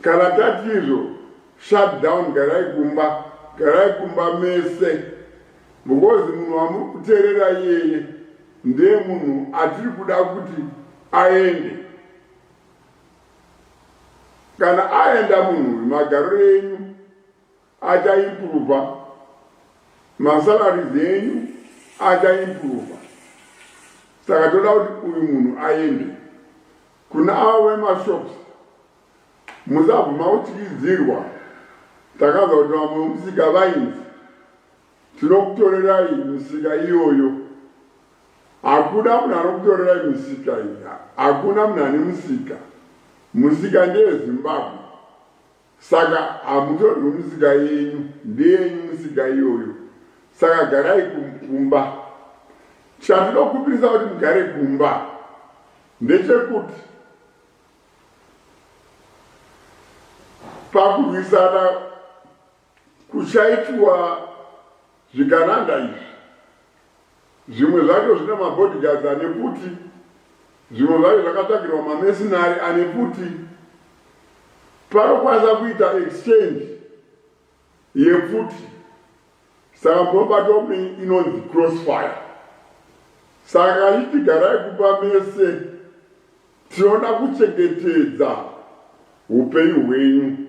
Kana tati izvo shut down garai kumba, garai kumba mese because munhu wamuri kuteerera iyeye ndiye munhu atiri kuda kuti aende. Kana aenda munhu uyu magariro enyu achaimprova, masalaries enyu achaimprova. Saka toda kuti uyu munhu aende. Kuna avo vemashops musabvuma kutyidzirwa. Takanzwa kuti vamwe vemusika vainzi tinokutorerai misika iyoyo. Hakuna munhu anokutorerai misika iyi. Hakuna munhu ane musika. Musika ndeyeZimbabwe. Saka hamutorwi misika yenyu, ndeyenyu misika iyoyo. Saka garai kumba. Chatinokumbirisa kuti mugare kumba ndechekuti pakurwisana kuchaitwa zvigananda izvi, zvimwe zvacho zvine mabodyguards ane pfuti, zvimwe zvacho zvakatsvagirwa mamesinari ane pfuti, panokwanisa kuita exchange yepfuti. Saka munobatwa mune inonzi crossfire. Saka ichi garai kumba mese, tinoda kuchengetedza upenyu hwenyu.